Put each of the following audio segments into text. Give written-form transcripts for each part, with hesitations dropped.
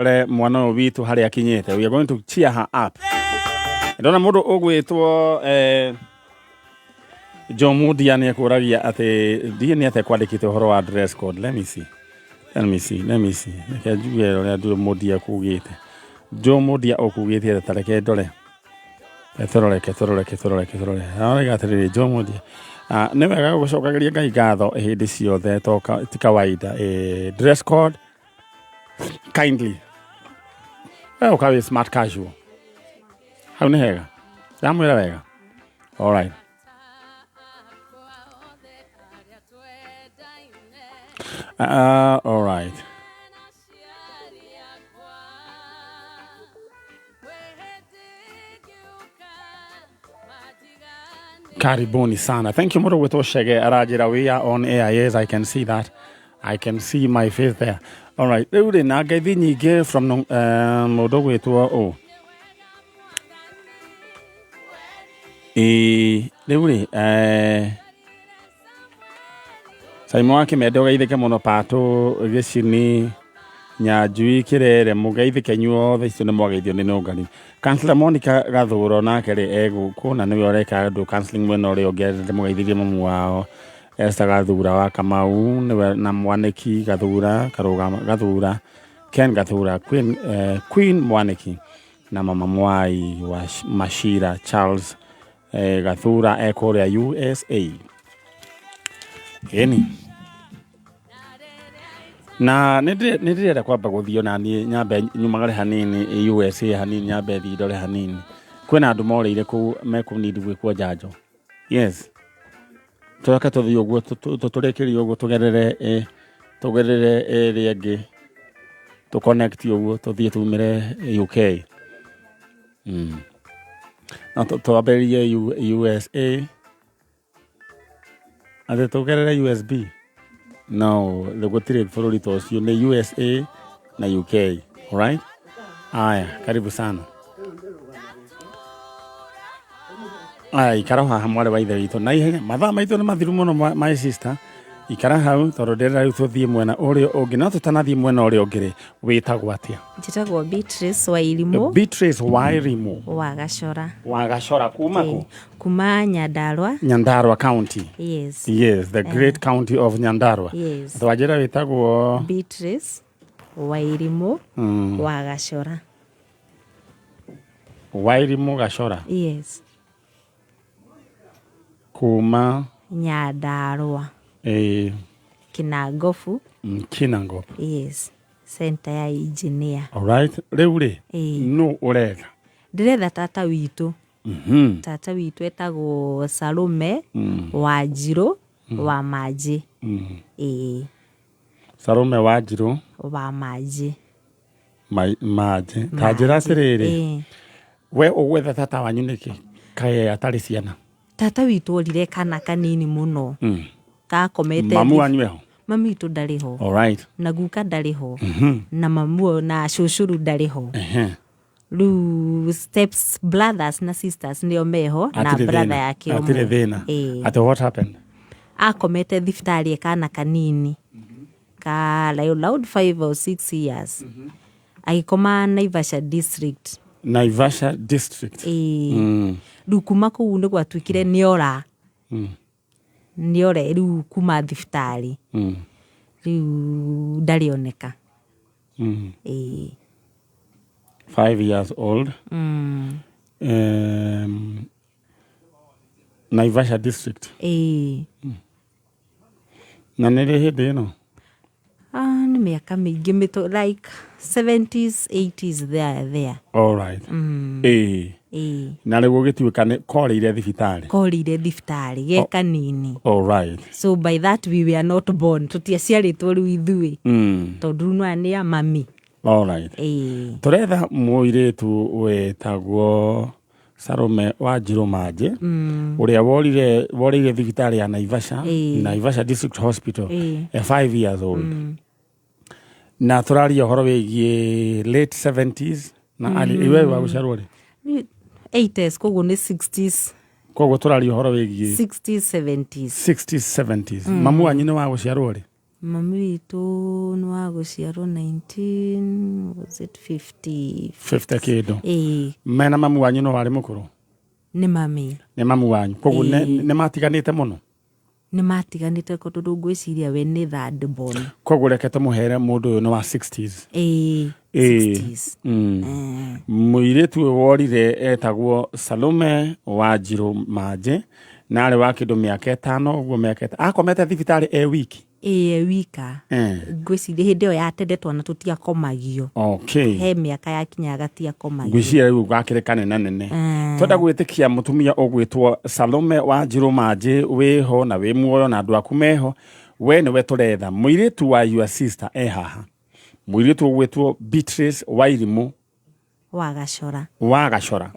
Re mwana ũyũ witũ harĩa akinyĩte. We are going to cheer her up. Ndona mũndũ ũgwĩtwo Joe Mudia nĩ ekũragia atĩ ndiĩ nĩ atĩa kwandĩkĩte ũhoro wa dress code. Let me see. Let me see. Let me see. Reke njuge ũrĩa Joe Mudia kugĩte. Joe Mudia ũkugĩte atĩ ta reke ndore. Tũrore, reke tũrore, reke tũrore, reke tũrore. Arauga atĩrĩrĩ Joe Mudia. Ah, nĩ wega gũcokagĩria Ngai ngatho hĩndĩ ciothe to ti kawaida. Dress code kindly. Ũka wĩ smart casual. Hau nĩ hega. Ndamwĩra wega. All right. All right. Karibuni sana. Thank you mũndũ gwĩtwo Chege aranjĩra we are on air. Yes, I can see that. I can see my face there. All right. Rĩu rĩ na ngeithi nyingĩ from mũndũ gwĩtwo ũ. Ĩĩ rĩu rĩ Simon wa Kĩmende ũgeithĩke mũno Patũ Gĩcini Nyanjui Kĩrere mũgeithĩke inyuothe icio nĩ mwageithio nĩ Nũngari. Councillor Monica Gathũro nake rĩ egũkũ na nĩwe ũreka andũ counseling mwena ũrĩa ũngĩ ndĩmũgeithirie mamu wao Esther Gathura wa Kamau nĩwe na Mwanĩki Gathura Karũgama Gathura Ken Gathura Queen, Queen Mwanĩki na mama Mwai wa Mashira Charles Gathura ekũrĩa USA. Ĩni na nĩ ndĩrenda kwamba gũthiĩ ona niĩ nyambe nyumagare hanini USA hanini nyambe thiĩ ndore hanini kwĩna andũ morĩire kũu mekũnidi gwĩkwo njanjo. Yes, tũreke tũthiĩ ũguo tũrĩkĩrie ũguo tũgerere tũgerere ĩrĩa ĩngĩ tũ connect ũguo tũthiĩ tumĩre UK. No twambĩrĩrie USA atĩ tũgerere USB no gũtirĩ bũrũri ta ũcio nĩ USA na UK. Alright? Aya, karibu sana. Aya, ikara haha mwarĩ wa ithe witũ na ihenya mathaa maitũ nĩ mathiru mũno my sister ikara hau tondũ ndĩrenda rĩu tũthiĩ mwena ũrĩa ũngĩ no tũtanathiĩ mwena ũrĩa ũngĩ rĩ wĩtagwo atĩa? Njĩtagwo Beatrice Wairimũ. Beatrice Wairimũ wa Gacora. Wa Gacora kuma kũ? Kuma Nyandarua. Nyandarua County. Yes. Yes, the great county of Nyandarua. Yes. Twanjĩra wĩtagwo Beatrice Wairimũ wa Gacora. Wairimũ Gacora. Yes. Kuma Nyandarua. Kinangobu. Kinangobu. Yes. Center ya engineer. Alright. Rĩu rĩ, nũ ũretha? Ndĩretha tata witũ. Tata witũ etagwo Salome Wanjirũ wa Manjĩ. Ĩĩ. Salome Wanjirũ wa Manjĩ. Manjĩ. Ta njĩra atĩrĩrĩ, we ũgwetha tata wanyu nĩkĩ kaĩ atarĩ ciana? Tata witũ orire kana kanini mũno. Gakomete. Mamu wanyu eho? Mami witũ ndarĩ ho. Alright. Na guka ndarĩ ho. Na mamu na cũcũrũ ndarĩ ho. Rĩu steps brothers na sisters nĩo meho na brother yake ũmwe. Hatirĩ thĩna. Atĩ what happened? Akomete thibitarĩ e kana kanini ka like around 5 or 6 years. Agĩkoma Naivasha district. Naivasha district. Ĩĩ. Rĩu kuma kũu nĩ gwatuĩkire nĩ ora. Nĩ ora rĩu kuma thibitarĩ. Rĩu ndarĩ oneka. Ĩĩ. 5 years old. Naivasha district. Ĩĩ. Na nĩ rĩ hĩndĩ ĩno? Ah, nĩ mĩaka mĩingĩ mĩtũ like 70s 80s there there. All right. Ĩĩ. Ĩĩ. Na rĩu gũgĩtuĩka nĩ korĩire thibitarĩ. Korĩire thibitarĩ ge kanini. All right. So by that we were not born. Tũtiaciarĩtwo rĩu ithuĩ. Tondũ rĩu nĩ ya mami. All right. Ĩĩ. Tũretha mũirĩtu wĩtagwo Salome Wanjirũ Manjĩ ũrĩa worire worĩire thibitarĩ ya Naivasha Naivasha District Hospital e 5 years old. Na tũraria ũhoro wĩgiĩ late 70s na early iwe wa gũciarwo rĩ? 80s koguo nĩ 60s. Koguo tũraria ũhoro wĩgiĩ 60s 70s. 60s 70s. Mamu wanyu nĩ wa gũciarwo rĩ? Mami witũ nĩ wa gũciarwo 19, was it 50? 50 kĩndũ. Ĩĩ. Mena mamu wanyu no warĩ mũkũrũ? Nĩ mami. Nĩ mamu wanyu. Koguo Ĩĩ. nĩ matiganĩte mũno? Nĩ matiganĩte tondũ ngwĩciria we nĩ third born. Koguo reke tũmũhere mũndũ ũyũ nĩ wa 60s. Ĩĩ. Ĩĩ. 60s. Mũirĩtu ũyũ worire etagwo Salome Wanjirũ Manjĩ na arĩ wa kĩndũ mĩaka 5 ũguo, mĩaka 5 akomete thibitarĩ e wiki. Ĩĩ, e wika. Ngwĩciria hĩndĩ ĩyo ya tene twana tũtiakomagio. He mĩaka yakinyaga gatiakomagio. Ngwĩciria rĩu gakĩrĩ kanene nene. Twenda gwĩtĩkia mũtumia ũgwĩtwo Salome Wanjirũ Manjĩ wĩho na wĩ muoyo na andũ aku meho, we nĩwe tũretha. Mũirĩtu wa your sister e haha, mũirĩtu ũgwĩtwo Beatrice Wairimũ wa Gacora. Wa Gacora.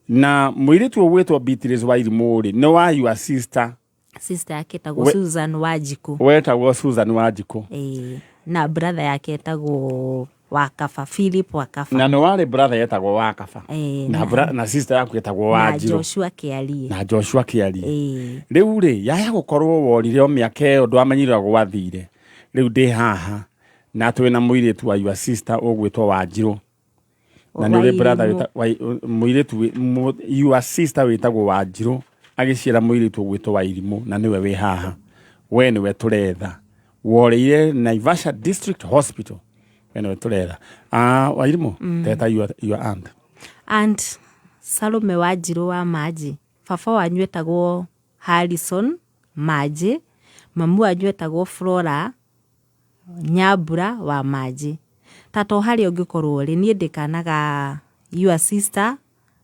Na mũirĩtu ũgwĩtwo Beatrice Wairimũ rĩ, nĩ wa your sister. Sister yake etagwo Susan Wanjikũ. Wetagwo Susan Wanjikũ. Ĩĩ, na brother yake etagwo Wakaba, Philip Wakaba. Na nĩ warĩ brother yetagwo Wakaba. Ĩĩ. Na sister yaku etagwo na Wanjirũ. Joshua Kĩarie. Na Joshua Kĩarie. Ĩĩ. Rĩu rĩ, yaya gũkorwo worire o mĩaka ĩyo ndwamenyire ũrĩa gwathire, rĩu ndĩ haha na twĩna mũirĩtu wa your sister ũgwĩtwo Wanjirũ na nĩ ũrĩ brother mũirĩtu your sister wĩtagwo Wanjirũ agĩciara mũirĩtu ũgwĩtwo Wairimũ na nĩwe wĩ haha, we nĩwe tũretha, worĩire Naivasha District Hospital, we nĩwe tũretha. Ah, Wairimũ, teta your aunt. Aunt Salome Wanjirũ wa Manji, baba wanyu etagwo Harrison Manji, mamu wanyu etagwo Flora Nyambura wa Manji. Tata, o harĩa ũngĩkorwo rĩ, niĩ ndĩkanaga your sister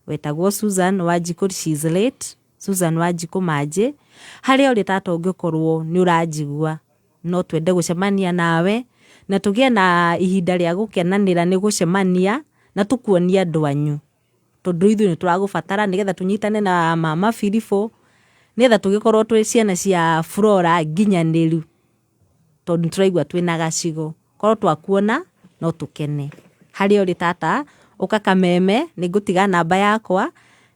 wetagwo Susan Wanjikũ, she is late, Susan Wanjikũ Manji. Harĩa ũrĩ tata, ũngĩkorwo nĩ ũranjigua, no twende gũcemania nawe na tũgĩe na ihinda rĩa gũkenanĩra nĩ gũcemania na tũkuonie andũ anyu, tondũ ithuĩ nĩ tũragũbatara nĩgetha tũnyitane na mama Philip, nĩgetha tũgĩkorwo twĩ ciana cia Flora nginyanĩru, tondũ nĩ tũraigua twĩna gacigo. Korwo twakuona no tũkene. Harĩa ũrĩ tata, ũka Kameme, nĩ ngũtiga namba yakwa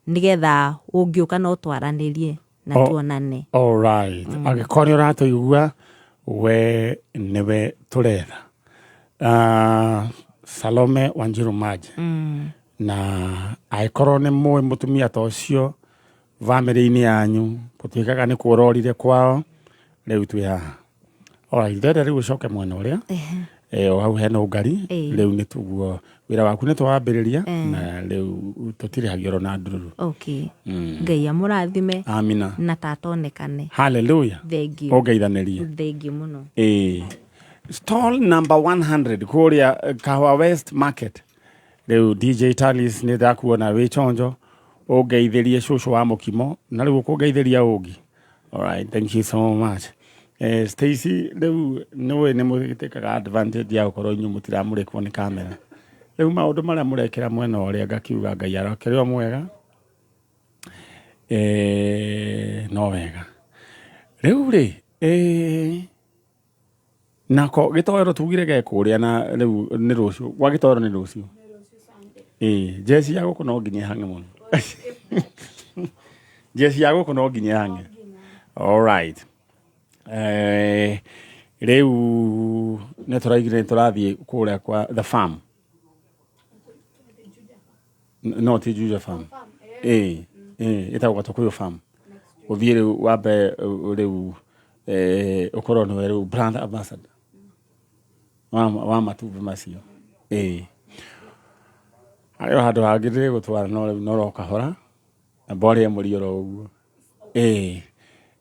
nĩgetha ũngĩũka no twaranĩrie na tuonane. Alright. Angĩkorwo nĩ ũratũigua, we nĩwe tũretha. Salome Wanjiru Maji. Na angĩkorwo nĩ mũĩ mũtumia ta ũcio bamĩrĩ-inĩ yanyu, gũtuĩkaga nĩ kũrorire kwao, rĩu twĩ haha. Alright, ndĩrenda rĩu ũcoke mwena ũrĩa o hau hena ũngari. Rĩu nĩ tuguo wĩra waku nĩ twawambĩrĩria na rĩu tũtirĩhagio oro na ndururu. Okay, Ngai amũrathime. Amina. Na tata onekane. Hallelujah. Thank you. Ũngeithanĩrie. Thank you mũno. Ĩĩ, stall number 100 kũrĩa Kahawa West Market. Rĩu DJ Talis, nĩ ndakuona wĩ chonjo, ũngeithĩrie cũcũ wa mũkimo na rĩu ũkũngeithĩria ũngĩ. Alright, thank you so much. Stacy, rĩu nĩũĩ nĩ mũgĩtĩkaga advantage ya gũkorwo inyuĩ mũtiramũrĩkwo nĩ kamera. Rĩu maũndũ marĩa mũrekĩra mwena ũrĩa, ngakiuga Ngai arokĩrĩ o mwega. No wega rĩu rĩ, nako gĩtoero tugire ge kũrĩa na rĩu nĩ rũciũ gwa gĩtoero, nĩ rũciũ. Ĩĩ, jeci ya gũkũ no nginya ĩhang'e mũno, jeci ya gũkũ no nginya ĩhang'e. Alright. Rĩu nĩ tũraigire nĩ tũrathiĩ kũrĩa kwa the farm. No ti Juja Farm, ĩĩ ĩĩ, ĩtagwo Gatukuyu Farm. Ũthiĩ rĩu wambe rĩu ũkorwo nĩwe rĩu brand ambassador wa matumbĩ macio. Ĩĩ, harĩ o handũ hangĩ ndĩrĩgũtwara, no rĩu no ro kahora na mborĩe mũri oro ũguo. Ĩĩ,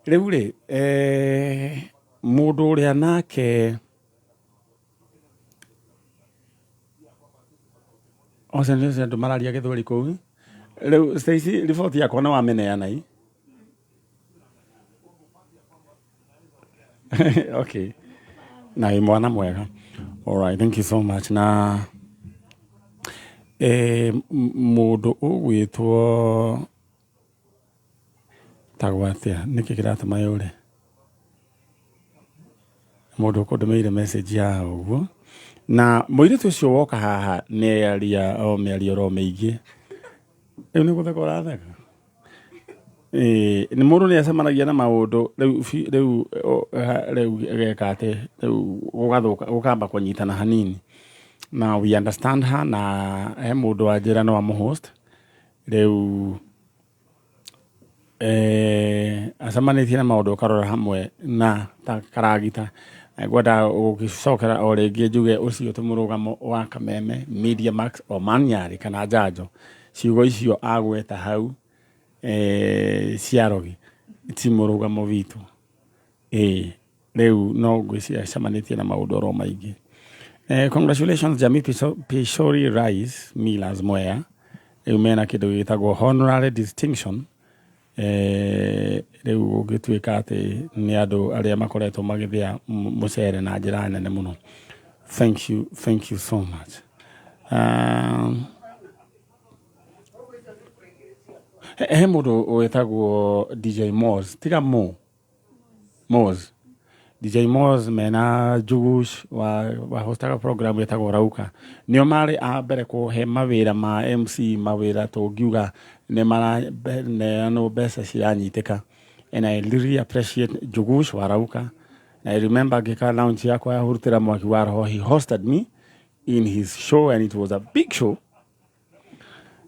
rĩu rĩ, mũndũ ũrĩa nake ũcio nĩ ũcio andũ mararia gĩthweri kũu. Rĩu Stacy, riboti yakwa nĩ wamĩneana i? Okay, na wĩ mwana mwega. Alright, thank you so much. Na mũndũ ũgwĩtwo tagwo atĩa? Nĩkĩ kĩratũma yũre? Mũndũ ũkũndũmĩire message haha ũguo, na mũirĩtu ũcio woka haha nĩ aria o mĩario oro mĩingĩ. Rĩu nĩ gũtheka ũratheka. Ĩĩ, nĩ mũndũ nĩ acemanagia na maũndũ rĩu rĩu rĩu geka atĩ rĩu gũgathũka gũkamba kũnyitana hanini na we understand her na he mũndũ wa njĩra no amũhost rĩu acemanĩtie na maũndũ ũkarora hamwe na ta karagita. Ngwenda gũgĩcokera o rĩngĩ njuge ũcio ti mũrũgamo wa Kameme Media Max o Manyarĩ kana Njanjo. Ciugo icio agweta hau cia arogi ti mũrũgamo witũ. Ĩĩ rĩu no ngwĩciria acemanĩtie na maũndũ oro maingĩ. Congratulations Jamii Pishori Rice Millers Mwea. Rĩu mena kĩndũ gĩtagwo honorary distinction. Rĩu gũgĩtuĩka atĩ nĩ andũ arĩa makoretwo magĩthĩa mũcere na njĩra nene mũno. Thank you, thank you so much. He mũndũ wĩtagwo DJ Moz, tiga Mo, Moz. DJ Moz mena Njugush wa hostaga program ĩtagwo Rauka. Nĩo marĩ a mbere kũhe mawĩra ma MC, mawĩra tũngiuga nĩ maraneanwo mbeca ciranyitĩka. And I really appreciate Njugush wa Rauka. I remember ngĩka launch yakwa ya Hurutĩra Mwaki wa Roho, he hosted me in his show and it was a big show.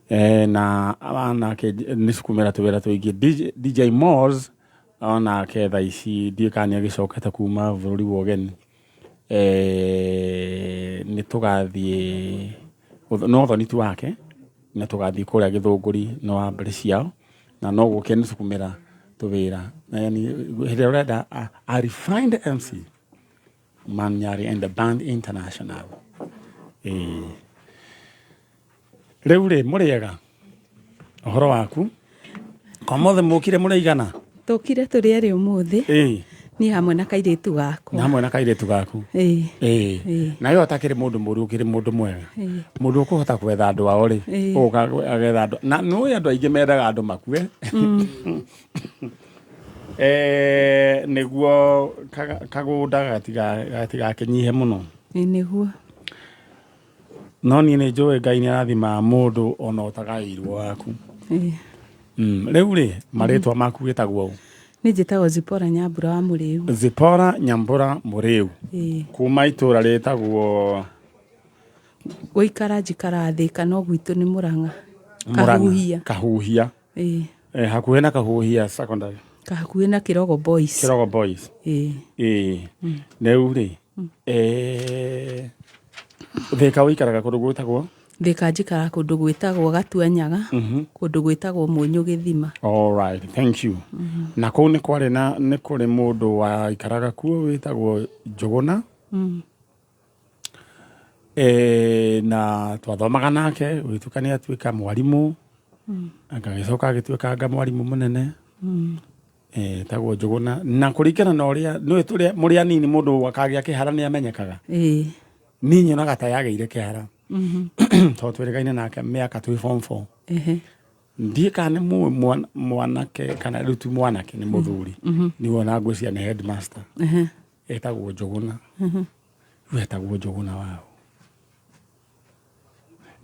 Na anake nĩ cukumĩra tũwĩra tũingĩ. DJ Moz onake thaa ici ndiũĩ kana nĩ agĩcokete kuma bũrũri wa ũgeni. Nĩ tũgathiĩ no ũthoni tu wake na tũgathiĩ kũrĩa Gĩthũngũri no wa mbere ciao na no gũke nĩ cukumĩra tũwĩra. Yani hĩndĩ ĩrĩa ũrenda a refined MC Manyari and the Band International. Rĩu rĩ mũrĩega ũhoro waku kwa mothe mũkire mũrĩigana? Tũkire tũrĩ erĩ ũmũthĩ. Niĩ hamwe na kairĩtu gakwa. Na hamwe na kairĩtu gaku. Ĩĩ. Na yo atakĩrĩ mũndũ mũru, ũkĩrĩ mũndũ mwega. Mũndũ ũkũhota gwetha andũ ao rĩ, ũgũka agetha andũ. Na nĩũĩ andũ aingĩ mendaga andũ makue. Nĩguo kagũnda gatigakĩnyihe mũno. Ĩĩ nĩguo. No niĩ nĩ njũĩ Ngai nĩ arathimaga mũndũ ona ũtagaĩirwo waku. Rĩu rĩ, marĩtwa maku wĩtagwo ũ? Niĩ njĩtagwo Zipporah Nyambura wa Mũrĩu. Zipporah Nyambura Mũrĩu. Kuma itũra rĩtagwo Gũikara njikaraga Thĩka no gwitũ nĩ Mũrang'a. Mũrang'a. Kahuhia. Kahuhia. Hakuhĩ na Kahuhia secondary. Hakuhĩ na Kĩrogo Boys. Kĩrogo Boys. Ĩĩ. Rĩu rĩ, Thĩka ũikaraga kũndũ gwĩtagwo? Thĩka njikaraga kũndũ gwĩtagwo Gatuanyaga, kũndũ gwĩtagwo Mũnyũ Gĩthima. All right, thank you. Na kũu nĩ kwarĩ na nĩ kũrĩ mũndũ waikaraga kuo wĩtagwo Njũgũna. Na twathomaga nake gũgĩtuĩka nĩ atuĩka mwarimũ, agagĩcoka agĩtuĩka anga mwarimũ mũnene. Etagwo Njũgũna. Na kũringana na ũrĩa nĩũĩ tũrĩ mũrĩ anini mũndũ akagĩa kĩhara nĩ amenyekaga. Niĩ nyonaga ta yagĩire kĩhara. Tondũ twĩrĩgaine nake mĩaka twĩ form 4. Ndiũĩ kana nĩ mũĩ mwanake kana rĩu ti mwanake nĩ mũthuri. Niĩ wona ngwĩciria nĩ headmaster. Etagwo Njũgũna. Rĩu etagwo Njũgũna waũ?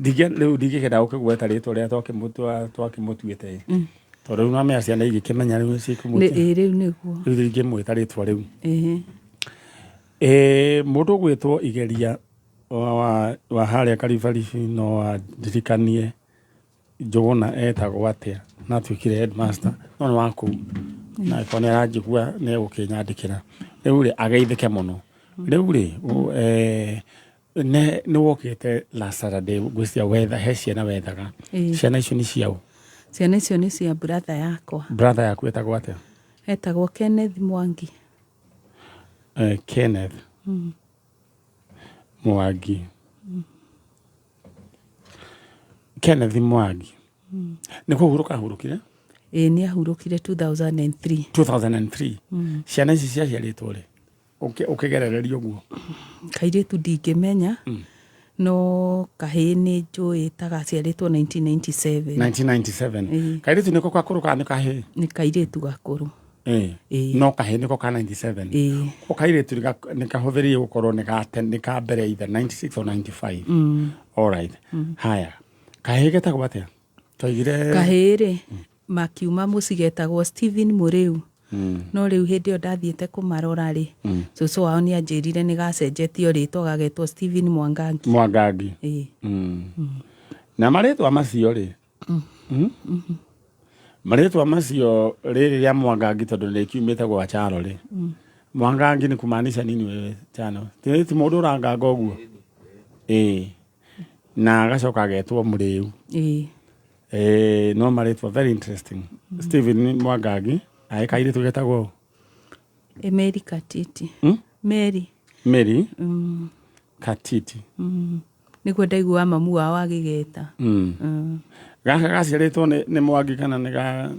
Rĩu ndingĩkĩenda gũkĩgweta rĩtwa rĩrĩa twakĩmũtuĩte. Tondũ rĩu nĩwamenya ciana igĩkĩmenya rĩu nĩcikũmwĩta. Ĩĩ rĩu nĩguo. Rĩu ndingĩmwĩta rĩtwa rĩu. Mũndũ ũgwĩtwo Igeria wa harĩa Karibaribi no andirikanie Njũgũna etagwo atĩa na atuĩkire headmaster no nĩ wa kũu na angĩkorwo nĩ aranjigua nĩ egũkĩnyandĩkĩra. Rĩu rĩ ageithĩke mũno. Rĩu rĩ nĩ wokĩte last Saturday ngwĩciria wetha he ciana wethaga. Ciana icio nĩ ciaũ? Ciana icio nĩ cia brother yakwa. Brother yaku etagwo atĩa? Etagwo Kenneth Mwangi. Kenneth Mwangi. Kenneth Mwangi. Nĩ kũhurũka ahurũkire? Ĩĩ nĩ ahurũkire 2003. 2003. Ciana ici ciaciarĩtwo rĩ? Ũkĩgerereria ũguo? Kairĩtu ndingĩmenya, no kahĩĩ nĩ njũĩ ta gaciarĩtwo 1997. 1997. Kairĩtu nĩko gakũrũ kana nĩ kahĩĩ? Nĩ kairĩtu gakũrũ. No kahĩĩ nĩko ka 97. Ko kairĩtu nĩ kahũthĩrire gũkorwo nĩ ka mbere either 96 or 95. All right. Haya. Kahĩĩ getagwo atĩa? Twaigire Kahĩĩ rĩ, Makiuma mũciĩ getagwo Stephen Mũrĩu. No rĩu hĩndĩ ĩyo ndathiĩte kũmarora rĩ, cũcũ wao nĩ anjĩrire nĩ gacenjetio rĩtwa gagetwo Stephen Mwangangi. Mwangangi. Ĩĩ. Na marĩtwa macio rĩ, Marĩtwa macio rĩrĩ rĩa Mwangangi tondũ nĩ kiumĩte gwa Charo rĩ. Mwangangi ni kumaanisha nini wewe Chano? Ti mũndũ ũranganga ũguo? Ĩĩ. Na agacoka agetwo Mũrĩu. Ĩĩ. Ĩĩ, no marĩtwa very interesting. Stephen Mwangangi, aĩ kairĩtu getagwo ũũ? Ĩ Mary Katiti. Mary. Mary Katiti. Nĩguo ndaigua mamu wao agĩgeta. Gaka gaciarĩtwo nĩ Mwangi kana nĩ ga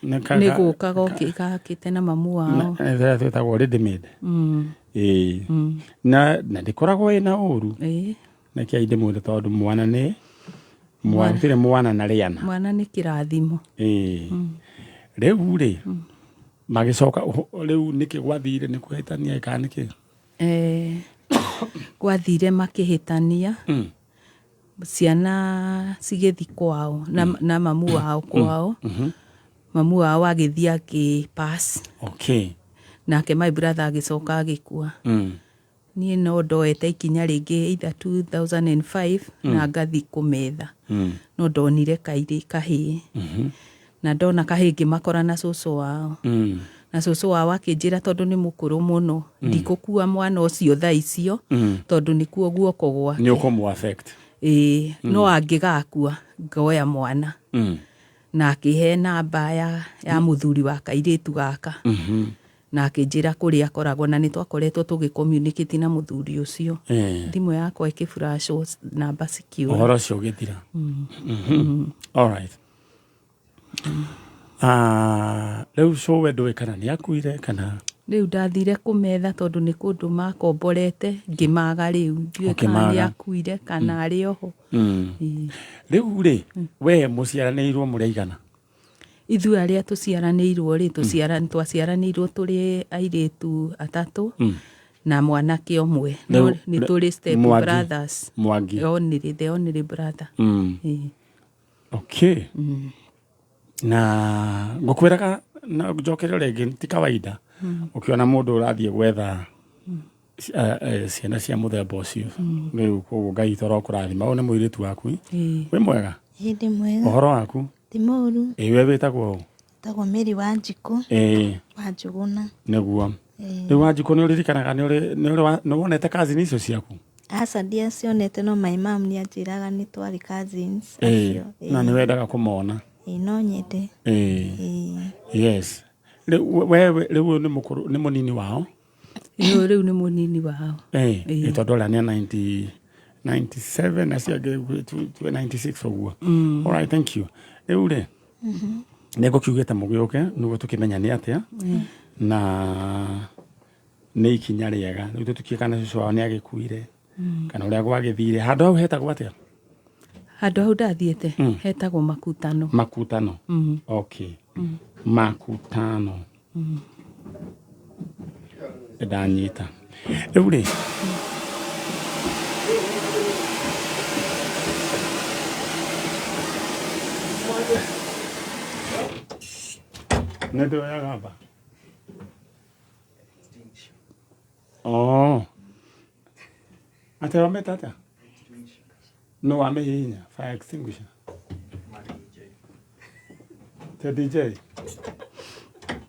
nĩ ka Nĩ gũka gokĩte na mamu wao. Nĩ twĩtagwo ready made. Ĩĩ. Na ndĩkoragwo ĩna ũru. Ĩĩ. Nĩkĩo ndĩmwĩre tondũ mwana nĩ gũtirĩ mwana na rĩana. Mwana nĩ kĩrathimo. Ĩĩ. Rĩu rĩ, magĩcoka rĩu nĩkĩ gwathire, nĩ kũhĩtania kana nĩkĩ? Gwathire makĩhĩtania. Ciana cigĩthi kwao na mamu wao kwao. Mamu wao agĩthiĩ akĩ pass. Nake my brother agĩcoka agĩkua. Niĩ no ndoete ikinya rĩngĩ either 2005 na ngathi kũmetha. No ndonire kahĩĩ. Na ndona kahĩĩ ngĩmakora na cũcũ wao. Na cũcũ wao akĩnjĩra tondũ nĩ mũkũrũ mũno, ndikũkua mwana ũcio thaa icio, tondũ nĩkuo guoko gwake. Nĩ ũkũmũ affect. Ĩĩ, no angĩgakua ngoya mwana. Na akĩhe namba ya mũthuri wa kairĩtu gaka. Na akĩnjĩra kũrĩa akoragwo, na nĩ twakoretwo tũgĩ communicate na mũthuri ũcio. Thimũ yakwa ĩkĩflashwo, namba cikiũra. Ũhoro ũcio ũgĩthira. All right. Rĩu cũwe ndũĩ kana nĩ akuire kana? Rĩu ndathire kũmetha tondũ nĩ kũndũ makomborete, ngĩmaga rĩu. Ndiũĩ kana nĩ akuire kana arĩ oho. Rĩu rĩ, we mũciaranĩirwo mũrĩ aigana? Ithuĩ arĩa tũciaranĩirwo rĩ, twaciaranĩirwo tũrĩ airĩtu atatũ na mwanake ũmwe. No nĩ tũrĩ step brothers. Mwangi. Only, the only brother. Okay. Na ngũkwĩraga na njokere rĩngĩ, ti kawaida ũkĩona mũndũ ũrathiĩ gwetha ciana cia mũthemba ũcio. Rĩu koguo Ngai toro kũrathima. Ũyũ nĩ mũirĩtu waku? Ĩĩ. Wĩ mwega? Ĩĩ, ndĩ mwega. Ũhoro waku? Ti mũru. Ĩĩ, we wĩtagwo ũ? Tagwo Mary Wanjikũ. Ĩĩ. Wa Njũgũna. Nĩguo. Ĩĩ. Rĩu Wanjikũ, nĩ ũririkanaga nĩ wonete cousin icio ciaku? Aca, ndiacionete, no my mom nĩ anjĩraga nĩ twarĩ cousins acio. Na nĩ Ĩĩ. wendaga kũmona? Ĩĩ, no nyende. Ĩĩ. Ĩĩ. Yes. Rĩu we rĩu ũyũ nĩ mũkũrũ, nĩ mũnini wao? Ĩĩ, rĩu nĩ mũnini wao. Ĩĩ. Ĩĩ. Tondũ ũrĩa nĩ 90 97 na cio angĩ 96 ũguo. All right, thank you. Rĩu rĩ, nĩ ngũkiugĩte mũgĩũke nĩguo tũkĩmenya nĩ atĩa, na nĩ ikinya rĩega. Rĩu tũtikiũĩ kana cũcũ wao nĩ agĩkuire kana ũrĩa gwagĩthire. Handũ hau hetagwo atĩa? Handũ hau ndathiĩte hetagwo Makutano. Makutano. Okay. Makutano. Ndanyita. Rĩu rĩ, nĩ ndĩoyaga ba. Oh. Atĩ wamĩta atĩa? No wamĩhihinya fire extinguisher. Te DJ.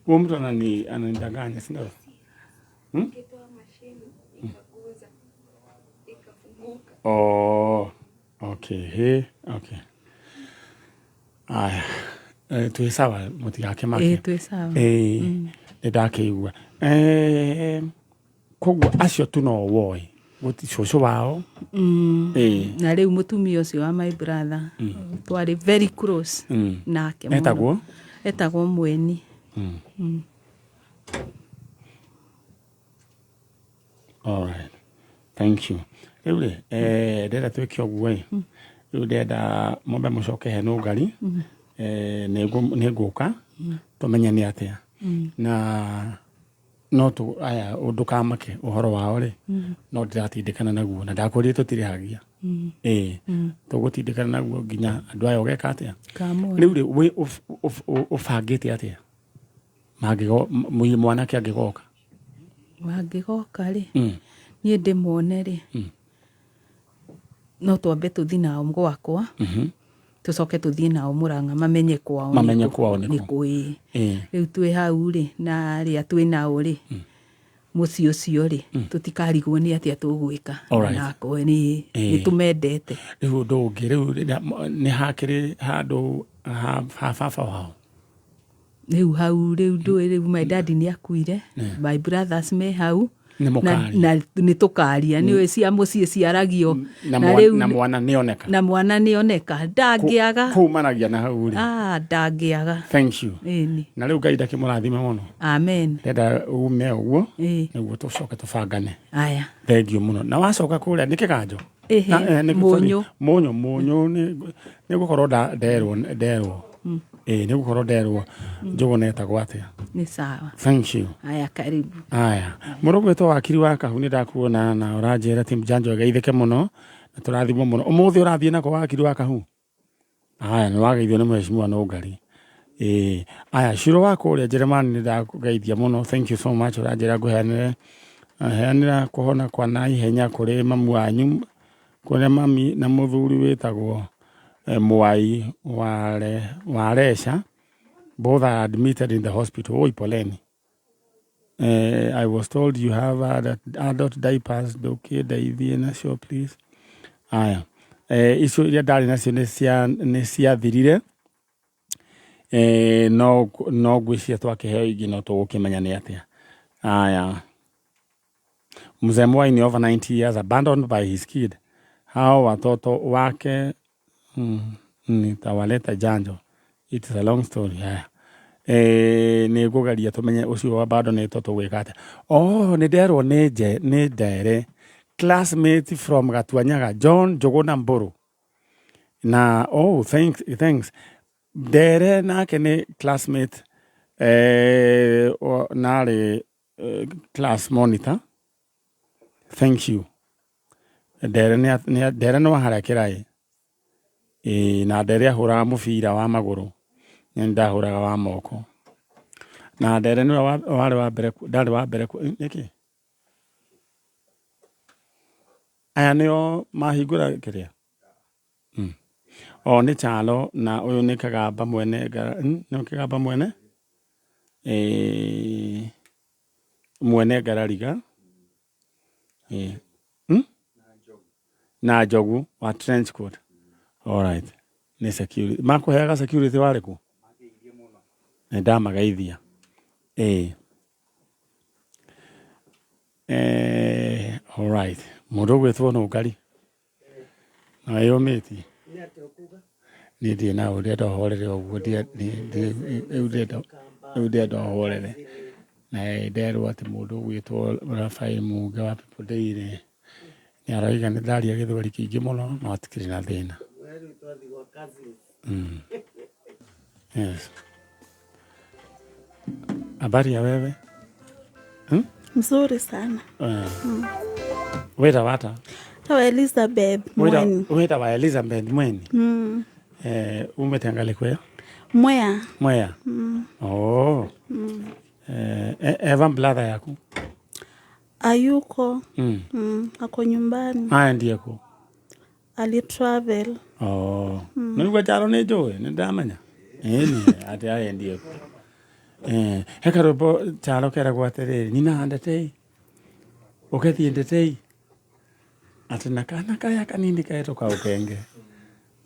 Huyo mtu ananidanganya, si ndio? Oh, okay. He, okay. Aya. Twĩ sawa, mũtigakĩmake. Ĩĩ, twĩ sawa. Ĩĩ, nĩ ndakĩigua. Koguo acio tu no woĩ. Gũti cũcũ wao. Ĩĩ. Na rĩu mũtumia ũcio wa my brother twarĩ very close nake mũno. Etagwo? Etagwo Mweni. All right. Thank you. Rĩu rĩ, ndĩrenda twĩke ũguo ĩ. Rĩu ndĩrenda mwambe mũcoke he nũngari. Nĩ ngũka tũmenye nĩ atĩa. Na no tu aya ndũkamake ũhoro wao rĩ, no ndĩratindĩkana naguo na ndakwĩrire tũtirĩhagia. Ĩĩ, tũgũtindĩkana naguo nginya andũ aya ũgeka atĩa. Rĩu rĩ wĩ ũbangĩte atĩa mangĩgo mwanake angĩgoka? Mangĩgoka rĩ, niĩ ndĩmone rĩ, no twambe tũthiĩ nao gwakwa, tũcoke tũthiĩ nao Mũrang'a mamenye kwao. Mamenye kwao nĩkũ. Nĩkũ ĩĩ. Rĩu twĩ hau rĩ, na arĩa twĩ nao rĩ, mũciĩ ũcio rĩ, tũtikarigwo nĩ atĩa tũgwĩka. Nako nĩ tũmendete. Rĩu ũndũ ũngĩ rĩu nĩ hakĩrĩ handũ ha baba wao? Rĩu hau rĩu ndũĩ, rĩu my daddy nĩ akuire, my brothers me hau, na nĩ tũkaria, nĩ ũĩ cia mũciĩ ciaragio. Na mwana nĩoneka. Na mwana nĩoneka, ndangĩaga. Kumanagia na hau rĩ. Ndangĩaga. Thank you. Na rĩu Ngai ndakĩmũrathime mũno. Amen. Ndenda ume ũguo nĩguo tũcoke tũbangane. Aya. Thank you mũno. Na wacoka kũrĩa nĩ kĩganjo? Mũnyũ. Mũnyũ, mũnyũ nĩ gũkorwo nderwo. Ĩĩ, nĩ gũkorwo nderwo njũgũ netagwo atĩa. Nĩ sawa. Thank you. Aya, karibu. Aya. Mũndũ ũgwĩtwo Wakiri wa Kahu nĩ ndakuona na ũranjĩra team Janjo ĩgeithĩke mũno na tũrathimwo mũno. Ũmũthĩ ũrathiĩ nako Wakiri wa Kahu? Aya, nĩ wageithio nĩ mheshimiwa Nũngari. Ĩĩ. Aya, Ciro wa kũrĩa Jeremani nĩ ndakũgeithia mũno. Thank you so much. Ũranjĩra ngũheanĩre heanĩra kũhona kwa naihenya kũrĩ mamu wanyu, kũrĩa mami na mũthuri wĩtagwo Mwai wa Resha, both are admitted in the hospital. Oi, poleni. I was told you have adult diapers, ndũkĩndeithie nacio please. Aya, icio iria ndarĩ nacio nĩ ciathirire. No ngwĩciria twakĩheo ingĩ no tũgũkĩmenya nĩ atĩa. Aya, Mzee Mwai ni over 90 years, abandoned by his kid. Hao watoto wake nitawaleta Janjo. It is a long story. Haya. Nĩ ngũgeria tũmenye ũcio bado nĩ tũgwĩka atĩa. Oh, nĩ nderwo nĩ ndere classmate from Gatuanyaga, John Njũgũna Mbũrũ. Na oh, thanks. Ndere nake nĩ classmate narĩ class monitor. Thank you. Ndere nĩ wa harĩa Kĩraĩ. Na ndere ahũraga mũbira wa magũrũ, nĩ ndahũraga wa moko. Na ndere nĩwe warĩ wa mbere, ndarĩ wa mbere nĩkĩ? Aya nĩo mahingũra kĩrĩa? O nĩ Chalo na ũyũ nĩ Kagamba mwene, nĩ Kagamba mwene? Mwene Ngarariga. Na Njogu wa trench coat. All right. Nĩ security. Makũheaga security warĩ kũ? Nĩ ndamagaithia. All right. Mũndũ ũgwĩtwo Nũngari. Na wĩyũmĩtie? Niĩ ndirĩ na ũũ, ndĩrenda ũhorere ũguo, rĩu ndĩrenda ũhorere. Na nderwo atĩ mũndũ ũgwĩtwo Rafael Muge wa People Daily nĩ aroiga nĩ ndaria gĩthweri kĩingĩ mũno, no hatikĩrĩ na thĩna. Yes. Habari ya wewe? Mzuri sana. Wĩta wata? Tawa Elizabeth Mweni. Wĩta wa Elizabeth Mweni? Umete ngali kwea? Mwea. Mwea? Oh. Eva brother yaku? Ayuko. Ako nyumbani. Aya ndiye ku? Ali travel. Oh. Nĩguo Chalo nĩ njũĩ, nĩ ndamenya. Ĩni, atĩ aya ndiye ku. He karwĩmbo Chalo keragwo atĩrĩrĩ, nina ndetei. Ũkethiĩ ndetei. Atĩ na kana kaya kanini ketwo kaũkenge.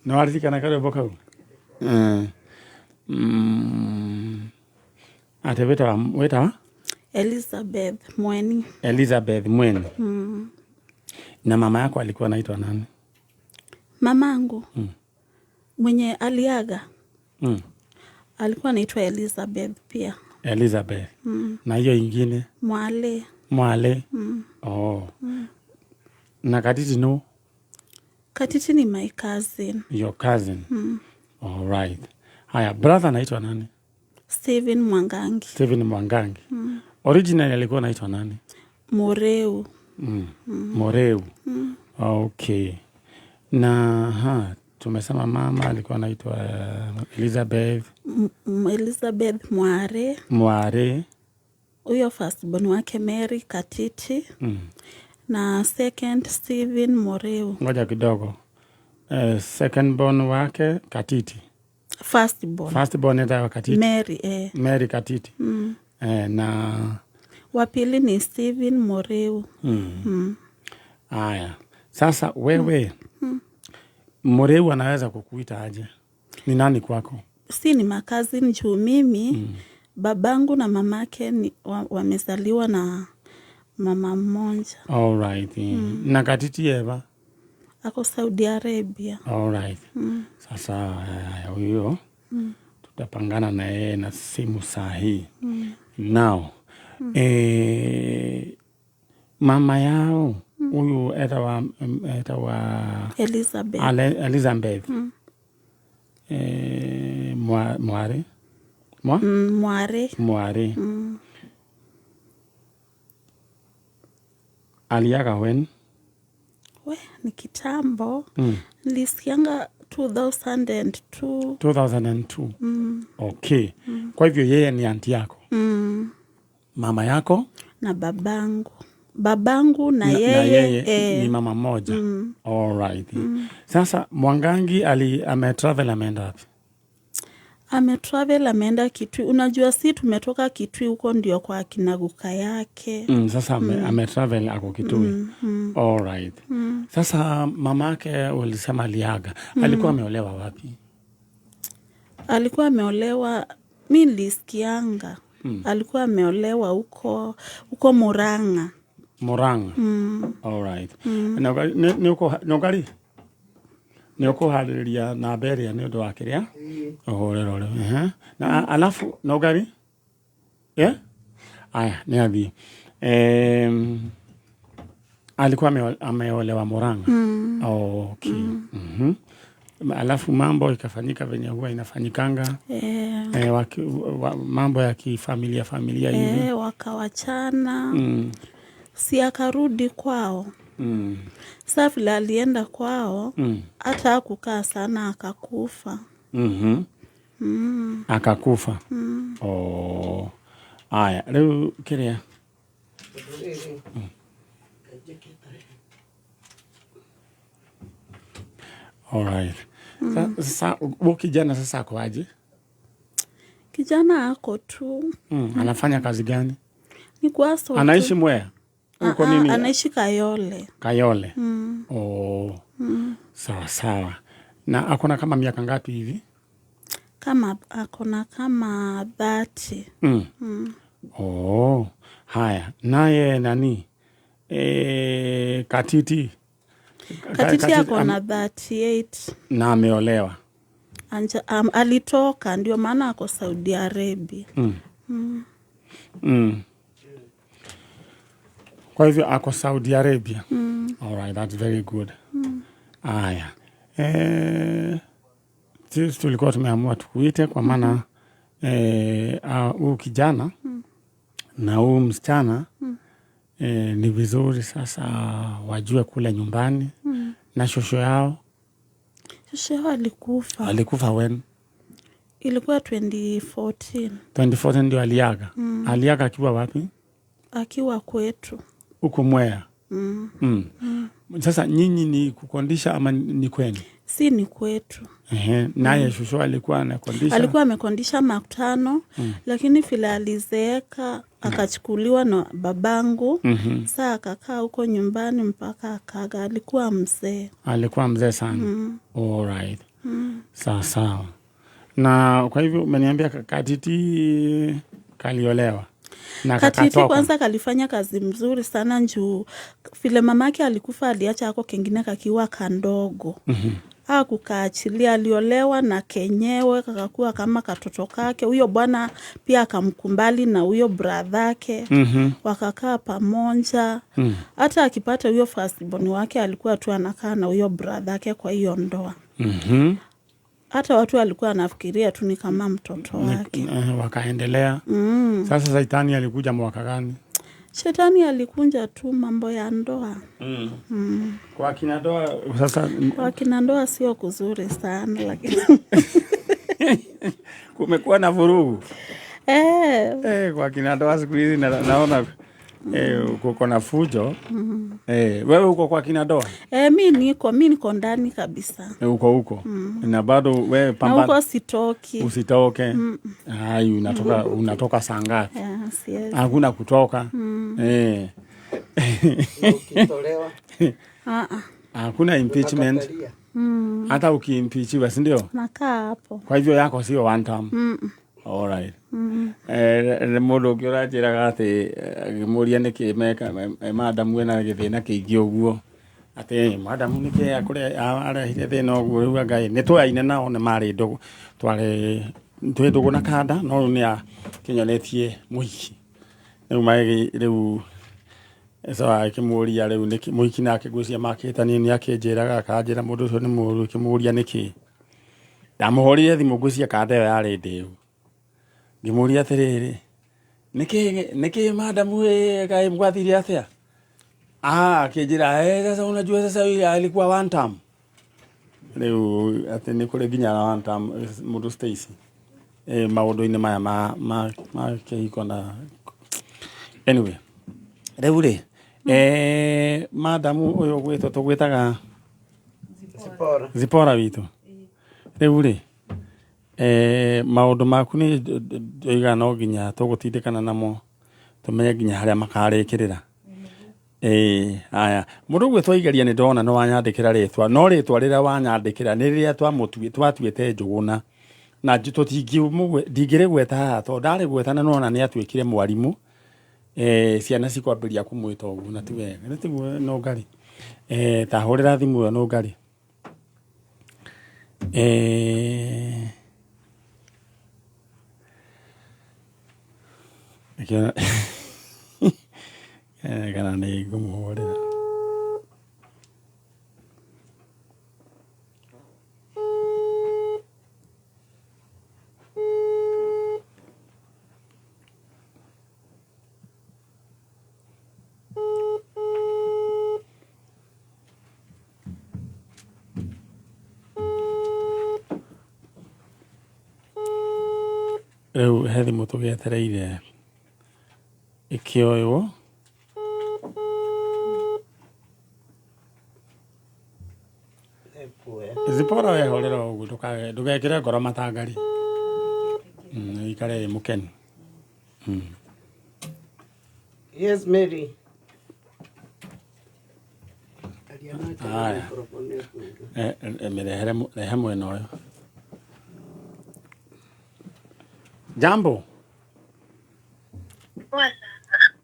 Nĩ waririkana karwĩmbo kau? Atĩ wĩtawa? Elizabeth Mweni. Elizabeth Mweni. Na mama yako alikuwa anaitwa nani? Mamangu. Mwenye aliaga. Alikuwa anaitwa Elizabeth pia. Elizabeth. Na hiyo ingine? Mwale. Mwale. Oh. Na Katiti no? Katiti ni my cousin. Your cousin. All right. Haya, brother anaitwa nani? Steven Mwangangi. Steven Mwangangi. Originally alikuwa anaitwa nani? Moreu. Moreu. Okay. Na ha, tumesema mama alikuwa anaitwa Elizabeth Elizabeth Mware. Mware. Huyo firstborn wake Mary Katiti. Na second Steven Moreu. Ngoja kidogo. Second born wake Katiti. Firstborn. Firstborn etawa Katiti. Mary, Mary Katiti. Na wa pili ni Steven Moreu. Aya. Sasa wewe Moreu anaweza kukuita aje? Ni nani kwako? Si ni makazi juu mimi babangu na mamake ni wamezaliwa na mama mmoja. All right. Na Katiti Eva ako Saudi Arabia. All right. Sasa huyo tutapangana na yeye na simu saa hii. Now, mama yao huyu etawa Elizabeth. Elizabeth. Mware. Mware. Mware. Aliaga when? We, ni kitambo. Nilisikianga 2002. 2002. Okay. Kwa hivyo yeye ni anti yako. Mama yako? Na babangu. Babangu na yeye, ni mama moja. All right. Sasa Mwangangi ametravel ameenda wapi? Ametravel ameenda Kitui. Unajua si tumetoka Kitui huko ndio kwa kinaguka yake. Sasa ametravel ako Kitui. All right. Sasa mamake ulisema aliaga. Alikuwa ameolewa wapi? Alikuwa ameolewa, mimi nilisikianga. Alikuwa ameolewa huko Murang'a. Murang'a. All right. Nogari. Nĩ ũkũharĩrĩria namba ĩrĩa nĩ ũndũ wa kĩrĩa ũhũre rore. Na alafu Nogari? Yeah? Aya, nĩ athiĩ. Alikuwa ameolewa Murang'a. Okay. Alafu mambo ikafanyika venye huwa inafanyikanga. Mambo ya kifamilia familia hivi. Wakawachana. Si akarudi kwao. Sasa vile alienda kwao, hata hakukaa sana akakufa. Akakufa. Oh. Aya, leo kiria. All right. Sasa huyo kijana sasa ako aje? Kijana ako tu. Anafanya kazi gani? Ni kwa sote. Anaishi Mwea? Uko nini? Anaishi Kayole. Kayole. Oh. Sawa sawa. Na akona kama miaka ngapi hivi? Kama akona kama 30. Oh. Haya, naye nani? Katiti. Katiti akona 38. Na ameolewa. Alitoka ndio maana ako Saudi Arabia. Kwa hivyo ako Saudi Arabia. All right, that's very good. Aya. Sisi tulikuwa tumeamua tukuite kwa maana huyu kijana na huyu msichana ni vizuri sasa wajue kule nyumbani. Na shosho yao. Shosho yao alikufa. Alikufa when? Ilikuwa 2014. 2014 ndio aliaga. Aliaga akiwa wapi? Akiwa kwetu. Huko Mwea. Sasa nyinyi ni kukondisha ama ni kwenu? Si ni kwetu. Naye shosho alikuwa anakondisha? Alikuwa amekondisha makutano, lakini vile alizeeka akachukuliwa na babangu. Saa akakaa huko nyumbani mpaka akaga. Alikuwa mzee. Alikuwa mzee sana. All right. Sawa sawa. Na kwa hivyo umeniambia Katiti kaliolewa. Na Katiti kwanza kalifanya kazi mzuri sana njuu vile mamake alikufa aliacha ako kengine kakiwa kandogo. Hakukaachilia, aliolewa na kenyewe kakakuwa kama katoto kake. Huyo bwana pia akamkumbali na huyo brother-ake. Wakakaa pamoja. Hata akipata huyo firstborn wake alikuwa tu anakaa na huyo brother-ake kwa hiyo ndoa. Hata watu walikuwa wanafikiria tu ni kama mtoto wake. Wakaendelea. Sasa Saitani alikuja mwaka gani? Shetani alikunja tu mambo ya ndoa. Kwa kina ndoa sasa Kwa kina ndoa sio kuzuri sana lakini kumekuwa na vurugu. eh, Kwa kina ndoa siku hizi naona kuko na fujo. Wewe uko kwa kina ndoa? Mi niko ndani kabisa. Uko huko. Na bado wewe Na pambana. huko sitoki. Usitoke. Ai, unatoka saa ngapi? Siwezi. Hakuna kutoka. Na ukitolewa Ah, ah. Hakuna impeachment. unakatalia. Hata ukiimpeachiwa, si ndio? Nakaa hapo. Kwa hivyo yako sio one term. All right. Mũndũ ũngĩ ũranjĩraga atĩ ngĩmũria nĩkĩ meka madamu ena gĩthĩna kĩingĩ ũguo, atĩ madamu nĩkĩ arehire thĩna ũguo rĩu Ngai nĩ twaine nao nĩ marĩ ndũgũ, twarĩ twĩ ndũgũ na kanda, no rĩu nĩ akĩnyonetie mũhiki rĩu magĩ rĩu so akĩmũria rĩu nĩkĩ mũhiki nake ngwĩciria makĩtanie nĩ akĩnjĩraga akanjĩra mũndũ ũcio nĩ mũũru, akĩmũria nĩkĩ ndamũhũrire thimũ ngwĩciria kanda ĩyo yarĩ ndĩu, ngĩmũria atĩrĩrĩ, nĩkĩ madamu kaĩ gwathire atĩa? Akĩnjĩra, sasa unajua sasa yule alikuwa one term. Rĩu atĩ nĩ kũrĩ nginya one term mũndũ Stacy maũndũ-inĩ maya ma kĩhiko na anyway rĩu rĩ madamu ũyũ ũgwĩtwo tũgwĩtaga Zipora. Zipora witũ rĩu rĩ maũndũ maku nĩ ndoiga no nginya tũgũtindĩkana namo tũmenye nginya harĩa makarĩkĩrĩra. Haya mũndũ ũgwĩtwo Igeria nĩ ndona nĩ wanyandĩkĩra rĩtwa, no rĩtwa rĩrĩa wanyandĩkĩra nĩ rĩrĩa twatuĩte Njũgũna na ndingĩrĩgweta haha tondũ ndarĩgweta na nĩwona nĩ atuĩkire mwarimũ. Ciana cikwambĩrĩria kũmwĩta ũguo na ti wega, nĩ tiguo Nũngari? Ta hũrĩra thimũ ĩyo Nũngari. Kana nĩ ngũmũhũrĩra. Rĩu he thimũ tũgĩetereire ĩkĩoywo. Zipora wehorera ũguo ndũgekĩre ngoro matangari. Ũikare wĩ mũkenu. Yes, Mary. Haya. Mĩrehere rehe mwena ũyũ. Jambo.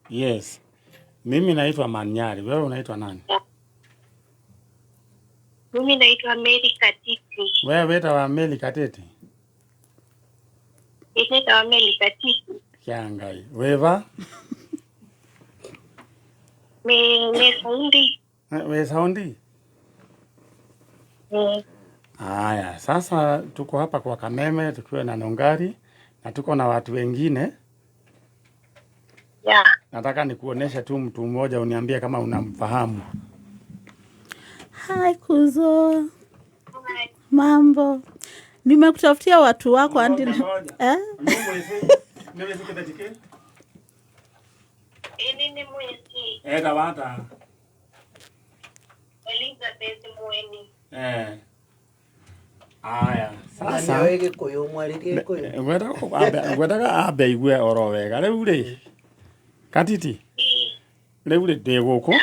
Yes. Mimi naitwa Manyari. Wewe unaitwa nani? Mimi naitwa Mary Katiti. Wewe wetawa Mary Katiti? Nitawa Mary Katiti. Kia Ngai. Weva? Me saundi. We saundi? Haya, sasa tuko hapa kwa Kameme tukiwa na Nongari na tuko na watu wengine. Yeah. Nataka nikuoneshe tu mtu mmoja uniambie kama unamfahamu. Hi Kuzo. Hi. Mambo. Nimekutafutia watu wako andi. Tawata. Elizabeth Mweni. Aya, sasa. Ngwendaga ambe igue oro wega. Rĩu rĩ. Katiti. Rĩu rĩ ndĩ gũkũ.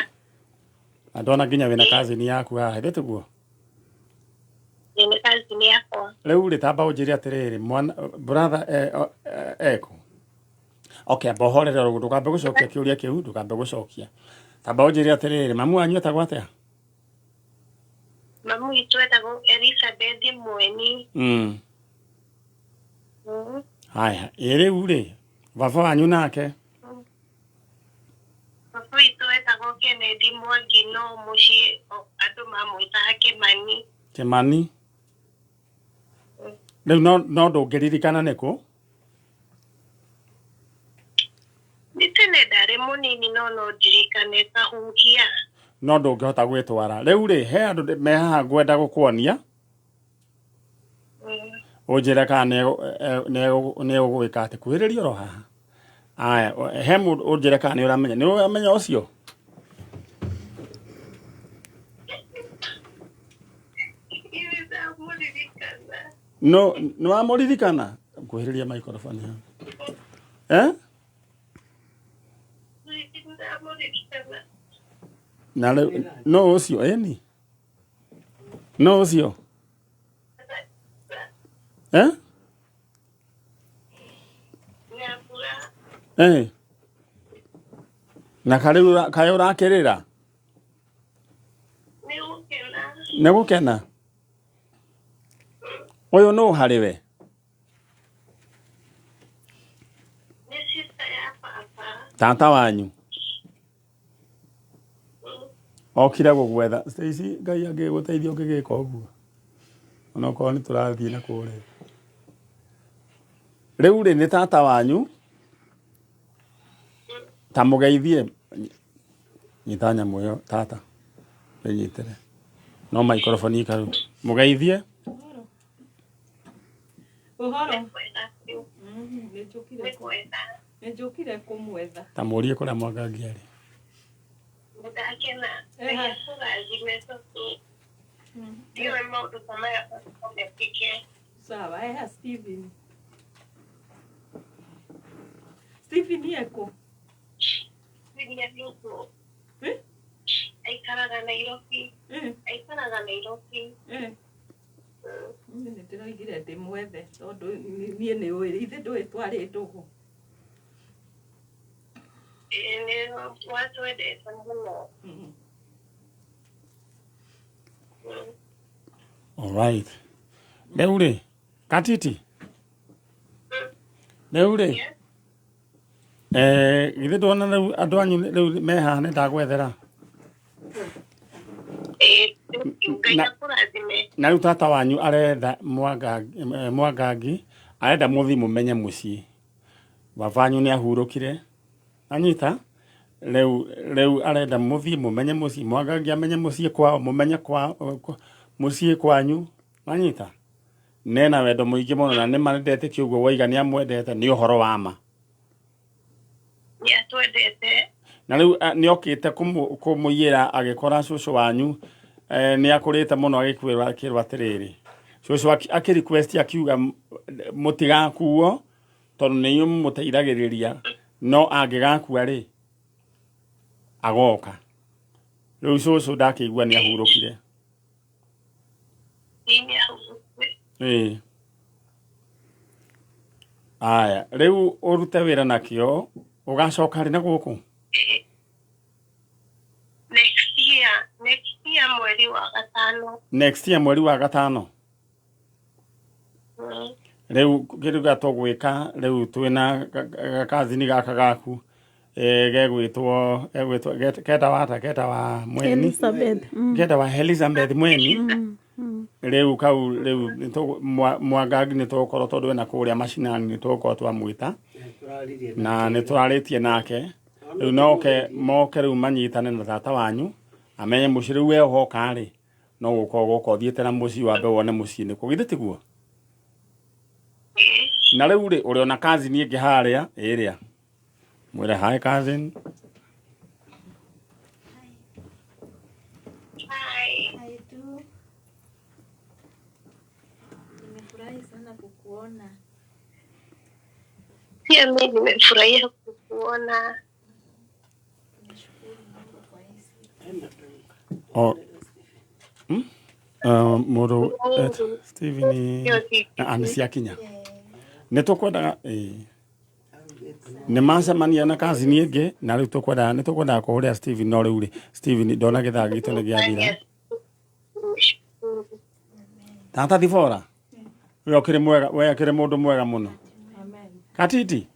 Na ndona nginya wĩna cousin yaku haha, ithĩ tiguo? Nĩ cousin yakwa. Rĩu rĩ tamba ũnjĩre atĩrĩrĩ, mwana brother eko. Okay, amba ũhorere oro ũguo, ndũkambe gũcokia kĩũria kĩu, ndũkambe gũcokia. Tamba ũnjĩre atĩrĩrĩ, mamu wanyu etagwo atĩa? Mamu witũ etagwo Elizabeth Mweni. Haya, ĩ rĩu rĩ, baba wanyu nake? Baba witũ etagwo Kennedy Mwangi no mũciĩ andũ mamwĩtaga Kĩmani. Kĩmani. Rĩu no ndũngĩririkana nĩkũ? Nĩ tene ndarĩ mũnini. Kanini no no ndirikane kahuhia. No ndũngĩhota gwĩtwara. Rĩu rĩ, he andũ me haha ngwenda gũkuonia, ũnjĩre kana nĩ egũgwĩka atĩ kuhĩrĩria oro haha. Aya, he mũndũ ũnjĩre kana nĩ ũramenya. Nĩ ũramenya ũcio? Nĩ ndamũririkana. No, nĩ wamũririkana? Kuhĩrĩria microphone haha. Eh? Nĩ ndamũririkana. Na rĩu no ũcio ĩni? No ũcio? Eh? Nyambura. Eh. Na karĩu kaĩ ũrakĩrĩra? Nĩ gũkena. Nĩ gũkena? Ũyũ nũ harĩ we? Nĩ sister ya baba. Tata wanyu. Okire gũgwetha. Stacy, Ngai angĩgũteithia ũngĩgĩka ũguo. Onokorwo nĩ tũrathiĩ na kũrĩa. Rĩu rĩ nĩ tata wanyu. Ta mũgeithie. Nyita nyamũ ĩyo tata. Wĩnyitĩre. No microphone ikaru. Mũgeithie. Ũhoro. Kwega biũ. Nĩ njũkire Nĩ kwega. Nĩ njũkire kũmwetha. Ta mũrie kũrĩa Mwangangi arĩ. Nĩndakena. Ngai akũrathime tondũ ndiũĩ maũndũ ta maya no mekĩke. Sawa, eha Steven. Steven ekũ? Iria nĩũguo. Eh? Aikaraga Nairobi. Eh, Aikaraga Nairobi. eh. Niĩ nĩ ndĩroigire ndĩmwethe tondũ niĩ nĩ ũĩ ithe ndũĩ twarĩ ndũgũ. Ĩĩ nĩ watwendete mũno. Alright. Rĩu rĩ, Katiti. Rĩu rĩ, eh, githĩ ndwona rĩu andũ anyu rĩu me haha nĩ ndagwethera. Ĩĩ Ngai Na- akũrathime. Na rĩu tata wanyu aretha Mwangangi, Mwangangi arenda mũthiĩ mũmenye mũciĩ. Baba wanyu nĩ ahurũkire. Anyita? Rĩu rĩu arenda mũthiĩ mũmenye mũciĩ, Mwangangi amenye mũciĩ kwao, mũmenye kwa, mũciĩ kwanyu. Wanyita? Nena wendo mũingĩ mũno na nĩ ma ndetĩkia ũguo woiga nĩ amwendete nĩ ũhoro wa ma. Nĩ atwendete. Na rĩu nĩ okĩte kũmũiyĩra agĩkora cũcũ wanyu nĩ akũrĩte mũno agĩkwĩrwo akĩrwo atĩrĩrĩ cũcũ akĩ request akiuga mũtigakuo tondũ nĩ inyuĩ mũmũteithagĩrĩria no angĩgakua rĩ agoka. Rĩu cũcũ ndakĩigua nĩ ahurũkire. Ĩĩ nĩ ahurũkire. Ĩĩ. Aya, rĩu ũrute wĩra nakĩo ũgacoka rĩ na gũkũ? Ĩĩ. Next year, next year mweri wa gatano. Next year mweri wa gatano. Rĩu kĩndũ gĩa tũgwĩka rĩu twĩna gakazini gaka gaku gegwĩtwo gegwĩtwo ketawa ata ketawa Mweni. Elizabeth. Ketawa Elizabeth Mweni. Rĩu kau rĩu Mwangangi nĩ tũgũkorwo tondũ ena kũrĩa macinani nĩ tũgũkorwo twamwĩta na nĩ tũrarĩtie nake rĩu noke moke rĩu manyitane na tata wanyu amenye mũciĩ rĩu we ũgoka rĩ no gũka ũgoka ũthiĩte na mũciĩ wambe wone mũciĩ nĩkũ githĩ tiguo? Na rĩu rĩ ũrĩ ona cousin ĩngĩ harĩa ĩrĩa mwĩre hi cousin. Hi. Hi tu. Nimefurahi sana kukuona. Pia mimi nimefurahia kukuona. Nashukuru Mungu kwa hii siku. O, Mũndũ Steven nĩ ciakinya nĩ tũkwendaga nĩ macemania na cousin ĩngĩ na rĩu tũkwendaga nĩ tũkwendaga kũhũrĩra Steven no rĩu rĩ Steven ndona gĩthaa gitũ nĩ gĩathira. Tata Thibora we ũkĩrĩ mwega we akĩrĩ mũndũ mwega mũno. Katiti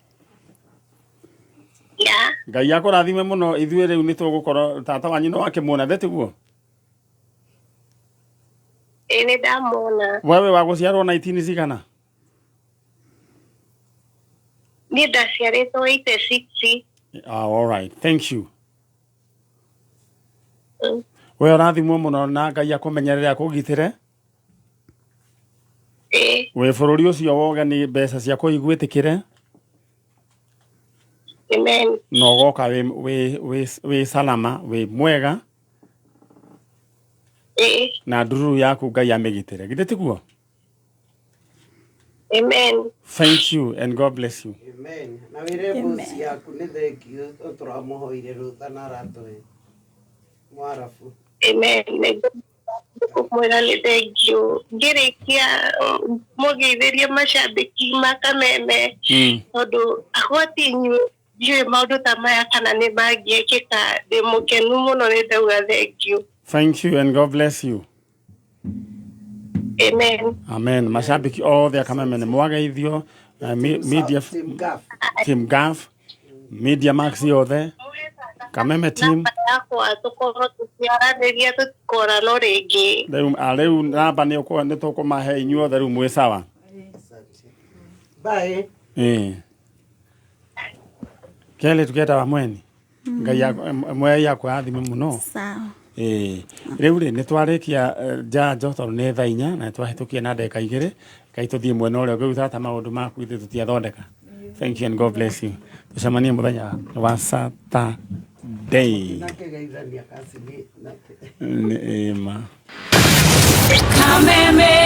Yeah. Ngai akũrathime mũno ithuĩ rĩu nĩ tũgũkorwo tata wanyu no akĩmuona thĩ tiguo? Ĩĩ nĩ ndamuona. Wewe wa gũciarwo 19 cigana? Niĩ ndaciarĩtwo 86. Ah, all right, thank you. We ũrathimwo mũno na Ngai akũmenyerere akũgitĩre. Ĩĩ. Wĩ bũrũri ũcio wa ũgeni mbeca ciaku igwĩtĩkĩre. Amen. Na ũgoka wĩ salama, wĩ mwega. Ĩĩ. Na ndururu yaku Ngai amĩgitĩre, githĩ tiguo? Amen. Thank you and God bless you. Amen. Na wĩre boss yaku nĩ thengiũ tũramũhoire rũtha na aratũhe mwarabu. Amen. Mwĩra nĩ thengiũ. Ngĩrĩkia mũgeithĩrie macambĩki ma Kameme, tondũ agwati inyuĩ ndiũĩ maũndũ ta maya kana nĩ mangĩekĩka. Ndĩ mũkenu mũno, nĩ ndauga thengiũ. Thank you and God bless you. Amen. Amen. Macambĩki othe a Kameme nĩ mwageithio. Media Team Gaff. Team Gaff, Media Max yothe, Kameme team. Namba yakwa tũkorwo tũkĩaranĩria, tũtikorano rĩngĩ. Rĩu rĩu namba nĩ tũkũmahe inyuothe rĩu mwĩ sawa. Asante. Bye. Ĩĩ, kelĩ tuketawa mweni Ngai mwei akũrathime mũno. Sawa. Ĩĩ, rĩu rĩ nĩ twarĩkia njanjo tondũ nĩ thaa 4 na nĩ twahĩtũkia na ndagĩka 2. Ngai tũthiĩ mwena ũrĩa ũngĩ. Rĩu tata maũndũ maku ithuĩ tũtiathondeka. Thank you and God bless you. Tũcemanie mũthenya wa Saturday. Nakĩgeithania kacini nake. Nĩ ĩma. Kameme.